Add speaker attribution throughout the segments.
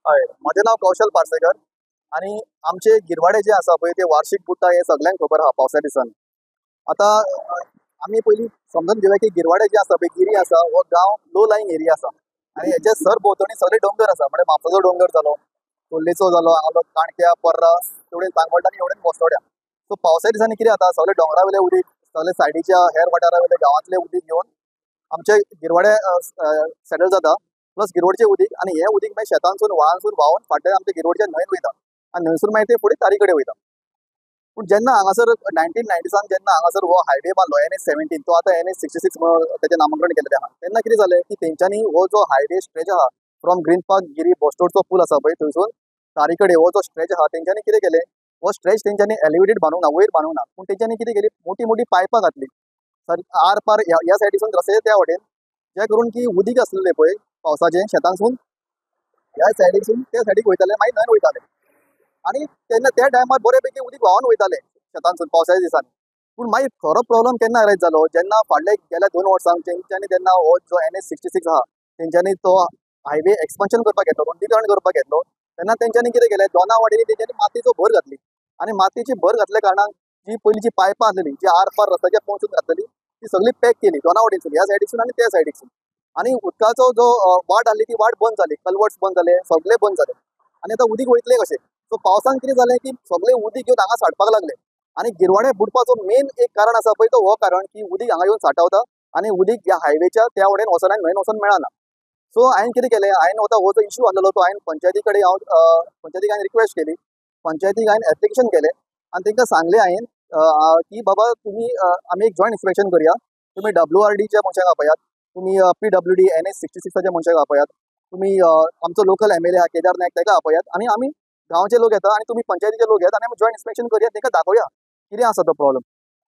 Speaker 1: हय, म्हजें नांव कौशल पार्सेकर आनी आमचे गिरवाडे जे आसा पळय ते वार्शीक बुडटा हें सगल्यांक खबर आहा पावसा दिसांनी. आतां आमी पयलीं समजून घेवया की गिरवाडे जे आसा पळय, गिरी आसा, हो गांव लो लायींग एरिया आसा आनी हेच्या सरभोंवतणी सगळे दोंगर आसा. म्हणजे म्हापसाचो दोंगर जालो, खोर्लेचो जालो, हांगा काणक्या, पर्रा, तेवटेन सांगोल्डा आनी हेवटेन बसतोड्या. सो पावसा दिसांनी कितें जाता, सगळे दोंगरा वयले उदीक, सगळे सायडीच्या हेर वाठारा वयले गांवांतले उदीक घेवन आमचे गिरवाडे सेटल जाता. प्लस गिरवडचें उदीक आनी हें उदीक मागीर शेतांसून व्हाळांसून व्हांवन फाटल्यान आमच्या गिरवडच्या न्हंयेन वयता आनी न्हंयसून मागीर ते फुडें तारी कडेन वयता. पूण जेन्ना हांगासर 1990सान जेन्ना हांगासर हो हायवे बांदलो NH 17, तो आतां NH 66 म्हणून तेजें नामकरण केल्लें आहा, तेन्ना कितें जालें की तेंच्यांनी हो जो हायवे स्ट्रेच आहा फ्रॉम ग्रीन पार्क गिरी बोस्टोडचो पूल आसा पळय थंयसून तारी कडेन हो जो स्ट्रेच आहा, तेंच्यांनी कितें केलें, हो स्ट्रेच तेंच्यांनी एलिवेटेड बांदूंक ना, वयर बांदूंक ना, पूण तेंच्यांनी कितें केली, मोटी मोटी पायपां घातली सर आर पार ह्या सायडीसून रस्त्याच्या त्या वटेन, जे करून की उदीक आसलेलें पळय पावसाचें शेतांसून ह्या सायडीसून त्या सायडीक वयतालें, मागीर न्हंयन वयतालें. आनी तेन्ना त्या टायमार बरे पैकी उदीक व्हांवन वयतालें शेतांसून पावसाच्या दिसांनी. पूण मागीर खरो प्रॉब्लम केन्ना अरायज जालो, जेन्ना फाटले गेल्या 2 वर्सांक तेंच्यांनी तेन्ना हो जो NH 66 आहा तेंच्यांनी तो हायवे एक्सपान्शन करपाक घेतलो, रुंदीकरण करपाक घेतलो. तेन्ना तेंच्यांनी कितें केलें, दोना वाटेनी तेंच्यांनी मातयेचो भर घातली आनी मातयेची भर घातल्या कारणान जी पयलींची पायपां आसलेली जी आर पार रस्त्याच्या पोंसून घातलेली ती सगळी पॅक केली दोना वाटेनसून, ह्या सायडीसून आनी त्या सायडीसून. आनी उदकाचो जो वाट आसली ती वाट बंद जाली, कलवर्ट्स बंद जाले, सगळे बंद जाले आनी आतां उदीक वयतलें कशें. सो पावसान कितें जालें की सगळें उदीक घेवन हांगा साठपाक लागलें आनी गिरवाडे बुडपाचो मेन एक कारण आसा पळय तो हो कारण की उदीक हांगा येवन साठावता आनी उदीक ह्या हायवेच्या त्या वटेन वचना आनी न्हंयेन वचोन मेळना. सो हांवें कितें केलें, हांवें आतां हो जो इशू आसलेलो तो हांवें पंचायती कडेन हांव पंचायतीक हांवें रिक्वेस्ट केली, पंचायतीक हांवें एप्लिकेशन केलें आनी तांकां सांगलें हांवें की बाबा तुमी आमी एक जॉयंट इन्स्पेक्शन करया, तुमी WRDच्या मनशांक आपयात, तुमी PWD NH 66च्या मनशांक आपयात, तुमी आमचो लोकल MLA आहा केदार नायक ताका आपयात आनी आमी गांवचे लोक येता आनी तुमी पंचायतीचे लोक येतात आनी आमी जॉयंट इन्स्पेक्शन करया, तांकां दाखोवया कितें आसा तो प्रॉब्लम.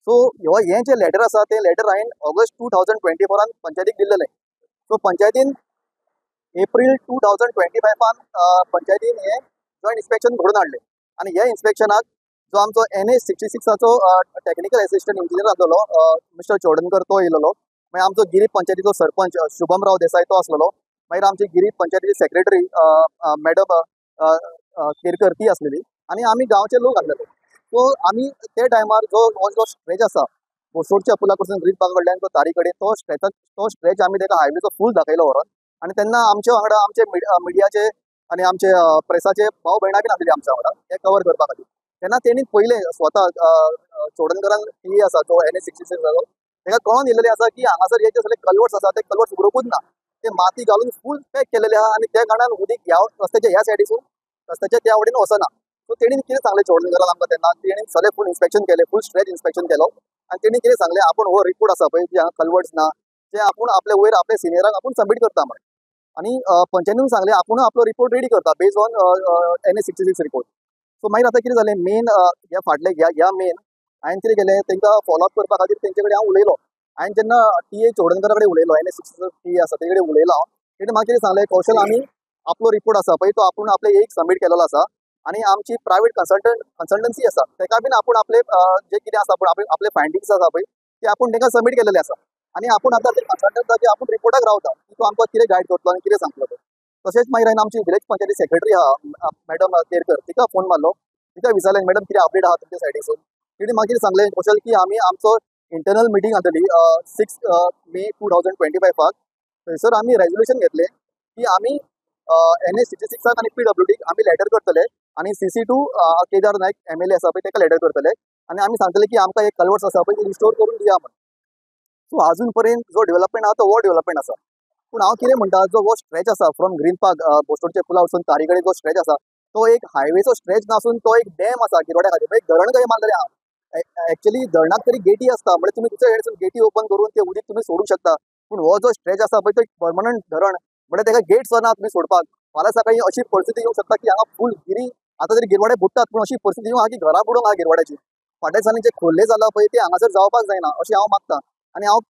Speaker 1: सो हो हें जें लेटर आसा तें लेटर हांवें ऑगस्ट 2024 पंचायतीक दिल्लेलें. सो पंचायतीन एप्रील 2025 पंचायतीन हें जॉयंट इन्स्पेक्शन घडोवन हाडलें आनी ह्या इन्स्पेक्शनाक जो आमचो NH 66चो टॅक्निकल एसिस्टंट इंजिनियर आसलेलो मिस्टर चोडणकर तो येयलेलो, मागीर आमचो गिरी पंचायतीचो सरपंच शुभमराव देसाय तो आसलेलो, मागीर आमची गिरी पंचायतीची सेक्रेटरी मॅडम केरकर ती आसलेली आनी आमी गांवचे लोक आसलेले. सो आमी ते टायमार जो हो जो स्ट्रेच आसा बोसोडच्या पुला कडसून ग्रीन पार्क कडल्यान तो तारी कडेन तो स्ट्रेच, तो स्ट्रेच आमी ताका हायवेचो फूल दाखयलो व्हरोन आनी तेन्ना आमचे वांगडा आमचे मिडियाचे आनी आमचे प्रेसाचे भाव भयणां बीन आसलेली आमच्या वांगडा हे कवर करपा खातीर. तेन्ना तेणी पयलें स्वता चोडणकरान टी आसा जो NH 66 आसा ताका कळोन येयलेलें आसा की हांगासर हे जे सगळे कलवर्ट्स आसा ते कलवर्ट्स उरोकूच ना, ते माती घालून फूल पॅक केलेले आहा आनी त्या कारणान उदीक ह्या रस्त्याच्या ह्या सायडीसून रस्त्याच्या त्या वटेन वचना. सो तेणी कितें सांगलें चोडणकरान आमकां, तेन्ना तेणी सगळें फूल इन्स्पेक्शन केलें, फूल स्ट्रेच इन्स्पेक्शन केलो आनी तेणी कितें सांगलें, आपूण हो रिपोर्ट आसा पळय की हांगा कलवर्ट्स ना ते आपूण आपले वयर आपल्या सिनियरांक आपूण सबमीट करता म्हण. आनी पंचायतीन सांगलें आपूण आपलो रिपोर्ट रेडी करता बेज ऑन NH 66 report. सो मागीर आतां कितें जालें, मेन ह्या फाटले ह्या मेन हांवें कितें केलें, तांकां फॉलो अप करपा खातीर तेंचे कडेन हांव उलयलो. हांवें जेन्ना TA चोडणकरा कडेन उलयलो, NH 66 TA आसा तेजे कडेन उलयलो हांव, तेणें म्हाका कितें सांगलें, कौशल आमी आपलो रिपोर्ट आसा पळय तो आपूण आपले एक सबमीट केलेलो आसा आनी आमची प्रायवेट कन्सल्टन्सी आसा ताका बीन आपूण आपले जे कितें आसा पूण आपले फायंडींग्स आसा पळय ते आपूण तांकां सबमीट केलेले आसा आनी आपूण आतां ते कन्सल्टंटाचे आपूण रिपोर्टाक रावता की तो आमकां कितें गायड करतलो आनी कितें सांगतलो तो. तशेंच मागीर हांवें आमची विलेज पंचायती सेक्रेटरी आहा मॅडम केरकर तिका फोन मारलो, तिका विचारलें मॅडम कितें अपडेट आहा तुमच्या सायडीसून. तिणें मागीर सांगलें कौशल की आमी आमचो इंटरनल मिटींग जातली 6 मे 2025 थंयसर आमी रेजोल्युशन घेतलें की आमी NH 66 आनी PWDक आमी लेटर करतले आनी CC to Kedar Naik MLA आसा पळय ताका लेटर करतले आनी आमी सांगतले की आमकां एक कलवर्ट्स आसा पळय ते रिस्टोर करून दिया म्हण. सो आजून पर्यंत जो डेव्हलपमेंट आहा तो हो डेव्हलपमेंट आसा. पूण हांव कितें म्हणटा, जो हो स्ट्रेच आसा फ्रॉम ग्रीन पार्क बोस्टोडच्या पुला वचून तारी कडेन जो स्ट्रेच आसा तो एक हायवेचो स्ट्रेच नासून तो एक डॅम आसा गिरवाड्या खातीर, एक धरण कशें मारलेलें आहा. एक्चुअली धरणाक तरी गेटी आसता, म्हणजे तुमी दुसऱ्या सायडीसून गेटी ओपन करून ते उदीक तुमी सोडूंक शकता, पूण हो जो स्ट्रेच आसा पळय तो एक परमनंट धरण, म्हणजे ताका गेट्स ना तुमी सोडपाक. फाल्यां सकाळीं अशी परिस्थिती येवंक शकता की हांगा फूल गिरी आतां तरी गिरवाडे बुडटात, पूण अशी परिस्थिती येवंक आहा की घरां बुडोवंक आहा गिरवाड्याची. फाटल्या दिसांनी जे खोल्ले जाला पळय ते हांगासर जावपाक जायना अशें हांव मागता आनी हांव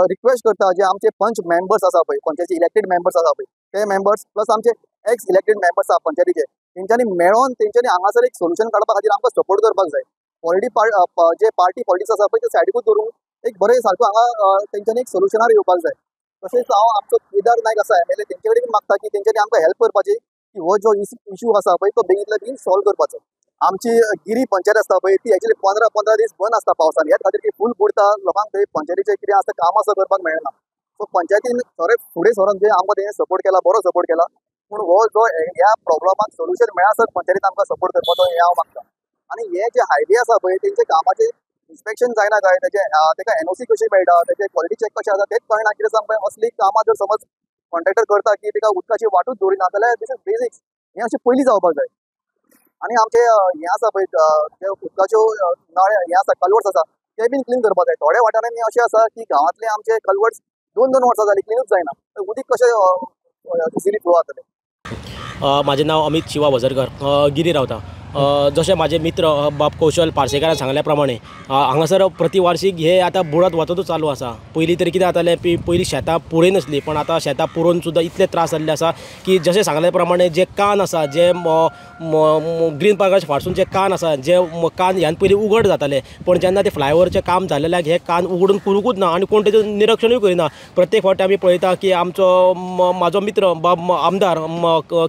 Speaker 1: रिक्वेस्ट करता जे आमचे पंच मेंबर्स आसा पळय, पंचायती इलेक्टेड मेंबर्स आसा पळय ते मेंबर्स प्लस आमचे एक्स इलेक्टेड मेंबर्स आसा पंचायतीचे, तेंच्यांनी मेळोन तेंच्यांनी हांगासर एक सोल्युशन काडपा खातीर आमकां सपोर्ट करपाक जाय. जे पार्टी पॉलिटिक्स आसा पळय ते सायडीकूच दवरून एक बरें सारको हांगा तेंच्यांनी एक सोल्युशनार येवपाक जाय. तशेंच हांव आमचो केदार नायक आसा MLA तेंचे कडेन मागता की तेंच्यांनी आमकां हेल्प करपाची. की हो जो इशू आसा पळय तो बेगीतल्या बेगीन सॉल्व करपाचो. आमची गिरी पंचायत आसता पळय ती एक्चुअली 15-15 दीस बंद आसता पावसान, ह्याच खातीर की फूल बुडटा, लोकांक थंय पंचायतीचें कितें आसता काम आसा करपाक मेळना. सो पंचायतीन खरें फुडें सरून जे आमकां तेणें सपोर्ट केला, बरो सपोर्ट केला, पूण हो जो ह्या प्रॉब्लमाक सोल्युशन मेळासर पंचायतीन आमकां सपोर्ट करपाचो हें हांव मागता. आनी हे जे हायवे आसा पळय तेंचे कामाचें इन्स्पेक्शन जायना काय, तेजे तेका एनओसी कशी मेळटा, तेजे क्वॉलिटी चॅक कशें आसा तेच कळना. कितें सांग पळय असली कामां जर समज कॉन्ट्रॅक्टर करता की तेका उदकाची वाटूच दवरिना जाल्यार दीस is basics, हें अशें पयलीं जावपाक जाय. आनी आमचे हें आसा पळय जे उदकाच्यो नळे हें आसा कलवर्ट्स आसा ते बीन क्लीन करपाक जाय. थोड्या वाठारांनी अशें आसा की गांवांतले आमचे कलवर्ट्स 2-2 वर्सां जालीं क्लिनूच जायना, उदीक कशें इजिली फ्लो जातलें.
Speaker 2: म्हाजें नांव अमित शिवा वजरकर, गिरी रावता. जशें म्हाजे मित्र बाब कौशल पार्सेकारान सांगल्या प्रमाणे हांगासर प्रतिवार्षीक हे आतां बुडत वचतूच चालू आसा. पयलीं तरी कितें जातालें, पयलीं शेतां पुरयनासलीं, पण आतां शेतां पुरोवन सुद्दां इतले त्रास जाल्ले आसा की जशें सांगल्या प्रमाणे जे कान आसा, जे ग्रीन पार्काचे फाटसून जे कान आसा, जे कान ह्यान पयलीं उगड जाताले, पण जेन्ना ते फ्लायओवरचें काम जाल्लें हे कान उगडून करूंकूच ना आनी कोण तेजें निरीक्षणूय करिना. प्रत्येक फावटी आमी पळयता की आमचो म्हाजो मित्र बाब आमदार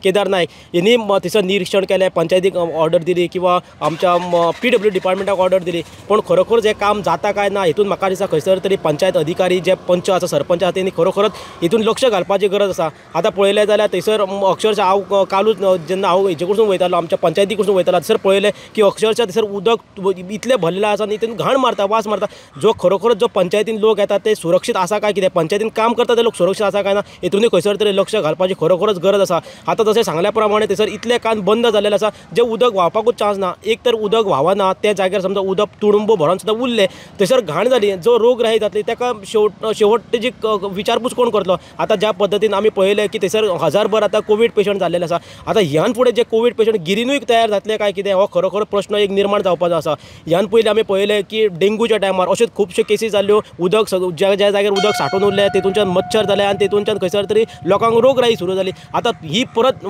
Speaker 2: केदार नायक हेणी थंयसर निरीक्षण केलें, पंचायतीक ऑर्डर दिली किंवा आमच्या पीडब्ल्यू डिपार्टमेंटाक ऑर्डर दिली, पण खरोखरच हें काम जाता काय ना हितून म्हाका दिसता खंयसर तरी पंचायत अधिकारी जे पंच आसा, सरपंच आसा, तेणी खरोखरच हितून लक्ष घालपाची गरज आसा. आतां पळयलें जाल्यार थंयसर अक्षरशः हांव कालूच जेन्ना हांव हेजे कडसून वयतालो, आमच्या पंचायती कडसून वयतालो, थंयसर पळयलें की अक्षरशः थंयसर उदक इतलें भरलेलें आसा आनी तितून घाण मारता, वास मारता. जो खरोखरच जो पंचायतीन लोक येता ते सुरक्षीत आसा काय कितें, पंचायतीन काम करता ते लोक सुरक्षीत आसा काय ना, हितूनय खंयसर तरी लक्ष घालपाची खरोखरच गरज आसा. आतां जशें सांगल्या प्रमाणे थंयसर इतले कान बंद जाल्लेले आसा जे उदक व्हांवपाकूच चान्स ना. एक तर उदक व्हांवना त्या जाग्यार समजा उदक तुडुंबो भरून सुद्दां उरलें थंयसर घाण जाली, जो रोगराई जातली ताका शेवट तेजी विचारपूस कोण करतलो. आतां ज्या पद्दतीन आमी पळयलें की थंयसर हजारभर आतां कोवीड पेशंट जाल्लेले आसा, आतां ह्यान फुडें जे कोवीड पेशंट गिरीनूय तयार जातले काय कितें हो खरोखर प्रश्न एक निर्माण जावपाचो आसा. ह्यान पयलीं आमी पळयलें की डेंगूच्या टायमार अश्योच खुबश्यो केसी जाल्ल्यो, उदक ज्या ज्या जाग्यार उदक सांठून उरलें तेतूनच्यान मच्छर जाले आनी तेतूनच्यान खंयसर तरी लोकांक रोगराई सुरू जाली. आतां ही परत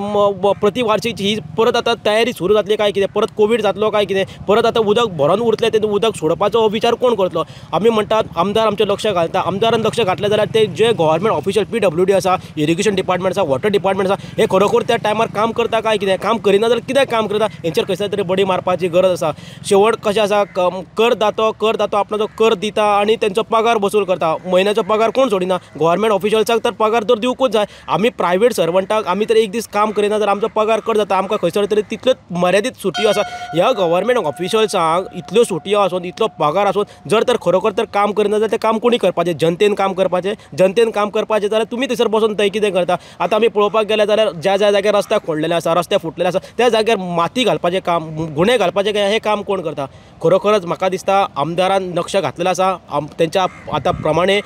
Speaker 2: प्रतिवार्षिक ही परत आतां तयारी सुरू जातली काय कितें, परत कोवीड जातलो काय कितें, परत आतां उदक भरून उरतलें तें उदक सोडपाचो विचार कोण करतलो. आमी म्हणटात आमदार आमचें लक्ष घालता, आमदारान लक्ष घातलें जाल्यार ते जे गव्हर्मेंट ऑफिशियल पीडब्ल्यूडी आसा, इरिगेशन डिपार्टमेंट आसा, वॉटर डिपार्टमेंट आसा, हे खरोखर त्या टायमार काम करता काय कितें, काम करिना जाल्यार कित्याक काम करता, हेंचेर खंयसर तरी बडी मारपाची गरज आसा. शेवट कशें आसा, करदातो आपलो कर दिता आनी तेंचो पगार वसूल करता, म्हयन्याचो पगार कोण सोडिना, गव्हर्मेंट ऑफिशियल्साक तर पगार तर दिवकूच जाय. आमी प्रायवेट सर्वंटाक आमी तर एक दीस काम करिना जाल्यार आमचो पगार कट जाता, आमकां खंयसर तरी तितल्योच मर्यादीत सुटयो आसा. ह्या गव्हर्मेंट ऑफिशियल्सांक इतल्यो सुटयो आसून इतलो पगार आसून जर तर खरोखर तर काम करिना जाल्यार तें काम कोणी करपाचें, जनतेन काम करपाचें. जनतेन काम करपाचें जाल्यार तुमी थंयसर बसून थंय कितें करता. आतां आमी पळोवपाक गेले जाल्यार ज्या ज्या जाग्यार रस्ते खोडलेले आसा, रस्ते फुटलेले आसा, त्या जाग्यार माती घालपाचें काम, गुणे घालपाचें हें काम कोण करता. खरोखरच म्हाका दिसता आमदारान नक्ष घातलेलो आसा, तेंच्या आतां प्रमाणे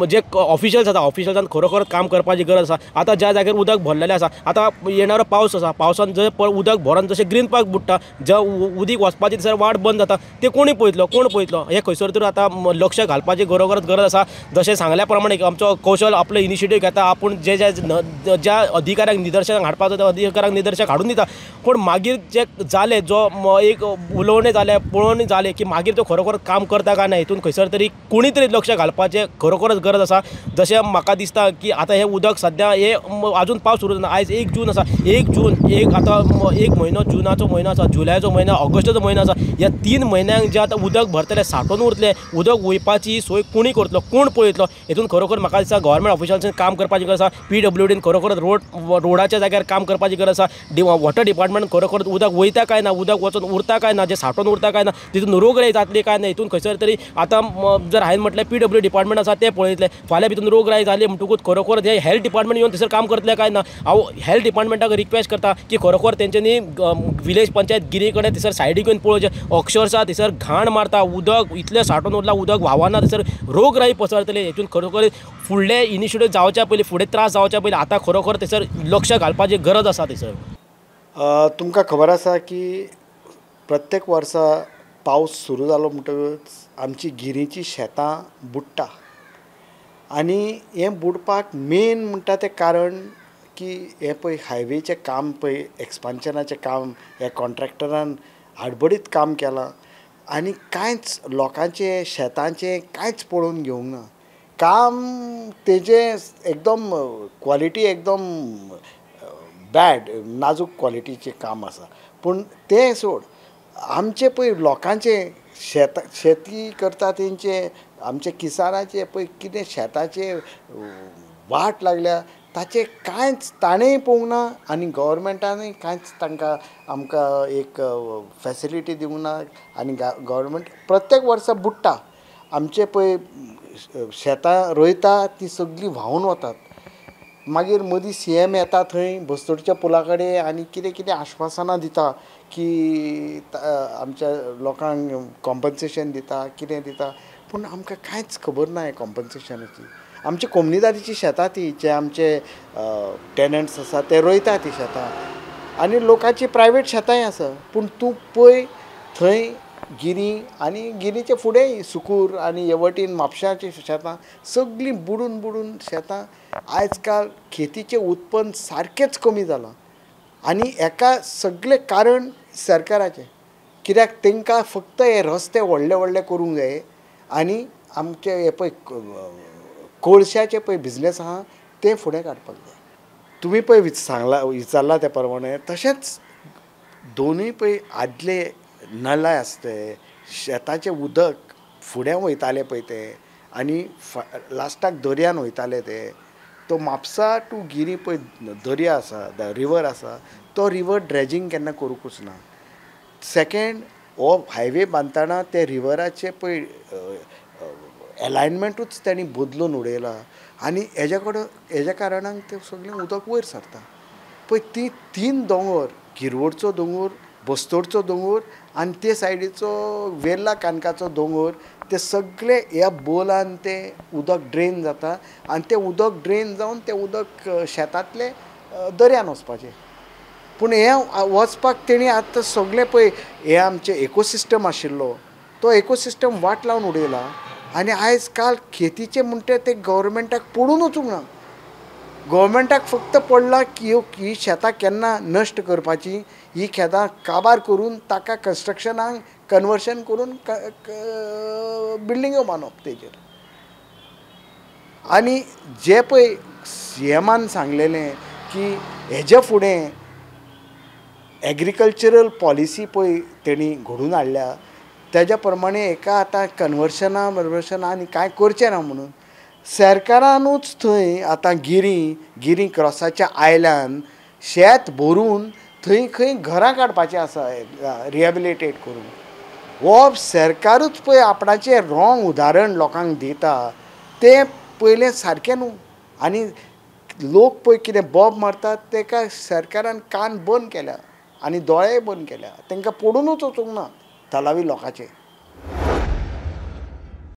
Speaker 2: जे ऑफिशियल्स आसा ऑफिशियल्सान खरोखर काम करपाची गरज आसा. आतां ज्या जाग्यार उदक भरलेलें आसा, आतां येणारो पावस आसा, पावसान जंय उदक भरून जशें ग्रीन पार्क बुडटा, ज्या उदीक वचपाची थंयसर वाट बंद जाता, ते कोणी पळयतलो, कोण पळयतलो, हें खंयसर तर आतां लक्ष घालपाची खरोखरच गरज आसा. जशें सांगल्या प्रमाणे आमचो कौशल आपलो इनिशिएटीव घेता, आपूण जे जे ज्या अधिकाऱ्यांक निदर्शनाक हाडपाचो त्या अधिकाऱ्यांक निदर्शक हाडून दिता, पूण मागीर जे जालें जो एक उलोवणें जालें, पळोवणी जालें की मागीर तो खरोखर काम करता काय ना, हितून खंयसर तरी कोणी तरी लक्ष घालपाचें खरोखरच गरज आसा. जशें म्हाका दिसता की आतां हें उदक सद्या हे आजून पावस सुरू जाना, आयज 1 जून आसा, 1 जून एक आतां एक म्हयनो जुनाचो म्हयनो आसा, जुलयाचो म्हयनो, ऑगस्टाचो म्हयनो आसा, ह्या 3 म्हयन्यांक जें आतां उदक भरतलें सांठोवन उरतलें, उदक वयपाची सोय कोणी करतलो, कोण पळयतलो, हितून खरोखर म्हाका दिसता गव्हर्मेंट ऑफिशियल्सान काम करपाची गरज आसा. पीडब्ल्यूडीन खरोखर रोडाच्या जाग्यार काम करपाची गरज आसा. वॉटर डिपार्टमेंट खरोखर उदक वयता काय ना, उदक वचून उरता काय ना, जें सांठोवन उरता काय ना, तितून रोगराई जातली काय ना, हितून खंयसर तरी आतां जर हांवें म्हटलें पीडब्ल्यू डिपार्टमेंट आसा तें पळयतलें, फाल्यां भितून रोगराई जाली म्हणटकूच खरोखर हें हेल्थ डिपार्टमेंट येवन थंयसर काम करतलें काय ना. हांव हेल्थ डिपार्टमेंटाक रिक्वेस्ट करता की खरोखर तेंच्यांनी विलेज पंचायत गिरी कडेन थंयसर सायडीक येवन पळोवचें, अक्षरशः थंयसर घाण मारता, उदक इतलें सांठोवन उरलां, उदक व्हांवना, थंयसर रोगराई पसरतली. हितून खरोखर फुडले इनिशिएटीव जावच्या पयलीं, फुडें त्रास जावच्या पयलीं आतां खरोखर थंयसर लक्ष घालपाची गरज आसा. थंयसर
Speaker 3: तुमकां खबर आसा की प्रत्येक वर्सा पावस सुरू जालो म्हणटकच आमची गिरीची शेतां बुडटा आनी हें बुडपाक मेन म्हणटा तें कारण की हें पळय हायवेचें काम पळय एक्सपान्शनाचें काम ह्या कॉन्ट्रॅक्टरान आडबडीत काम केलां आनी कांयच लोकांचें शेतांचें कांयच पळोवन घेवंक ना. काम तेजें एकदम क्वॉलिटी एकदम बॅड नाजूक क्वॉलिटीचें काम आसा. पूण तें सोड, आमचे पळय लोकांचे शेतां शेती करता तेंचे आमचे किसानाचे पळय कितें शेताचे वाट लागल्या ताचें कांयच ताणेंय पळोवंक ना आनी गव्हर्मेंटानूय कांयच तांकां आमकां एक फॅसिलिटी दिवंक ना. आनी गव्हर्मेंट प्रत्येक वर्सा बुडटा आमचे पळय शेतां रोयता ती सगळीं व्हांवून वतात. मागीर मदीं सी एम येता थंय बस्तोडच्या पुला कडेन आनी कितें कितें आश्वासनां दिता की आमच्या लोकांक कॉम्पन्सेशन दिता कितें दिता, पूण आमकां कांयच खबर ना हें कॉम्पन्सेशनाची. आमची कोमनिदारीची शेतां ती जे आमचे टेनंट्स आसा ते रोयता ती शेतां आनी लोकांची प्रायवेट शेतांय आसा. पूण तूं पळय थंय गिरी आनी गिरीचे फुडें सुकूर आनी हे वटेन म्हापशाची शेतां सगळीं बुडून बुडून शेतां. आयज काल खेतीचें उत्पन्न सारकेंच कमी जालां आनी हेका सगळें कारण सरकाराचें, कित्याक तांकां फक्त हे रस्ते व्हडले व्हडले करूंक जाय आनी आमचे हे पळय कोळश्याचे पळय बिजनेस आहा ते फुडें काडपाक जाय. तुमी पळय सांगला विचारला त्या प्रमाणे तशेंच दोनूय पळय आदले नलाय आसते शेताचें उदक फुडें वयतालें पळय तें आनी लास्टाक दर्यान वयताले ते. तो म्हापसा टू गिरी पळय दर्या आसा, रिवर आसा, तो रिवर ड्रेजींग केन्ना करूंकूच ना. सेकेंड, हो हायवे बांदतना ते रिवराचे पळय एलायनमेंटूच तांणी बदलून उडयला आनी हेज्या कडेन हेज्या कारणान तें सगळें उदक वयर सरता. पळय ती तीन दोंगर, गिरवडचो दोंगर, बस्तोडचो दोंगर आनी ते सायडीचो वेर्ला कानकाचो दोंगर, ते सगळे ह्या बोलान ते उदक ड्रेन जाता आनी तें उदक ड्रेन जावन तें उदक शेतांतलें दर्यान वचपाचें. पूण हें वचपाक तेणी आतां सगळें पळय हें आमचें इकोसिस्टम आशिल्लो तो इकोसिस्टम वाट लावन उडयला आनी आयज काल खेतीचें म्हणटा तें गव्हर्मेंटाक पडून वचूंक ना. गव्हर्मेंटाक फक्त पडलां की ही शेतां केन्ना नश्ट करपाची, ही शेतां काबार करून ताका कन्स्ट्रक्शनाक कन्वर्शन करून बिल्डिंग्यो बांदप तेजेर. आनी जे पळय सी एमान सांगलेलें की हेजे फुडें एग्रीकल्चरल पॉलिसी पळय तेणी घडोवन हाडल्या तेज्या प्रमाणे हेका आतां कन्वर्शनां बर्वशनां आनी कांय करचें ना म्हणून सरकारानूच थंय आतां गिरी गिरी क्रॉसाच्या आयल्यान शेत भरून थंय खंय घरां काडपाचें आसा रिहेबिलिटेट करून. हो सरकारूच पळय आपणाचें रोंग उदाहरण लोकांक दिता तें पयलें सारकें न्हू. आनी लोक पळय कितें बोब मारतात तेका सरकारान कान बंद केल्या आनी दोळेय बंद केल्या, तांकां पडुनूच वचूंक ना थळावी लोकांचे.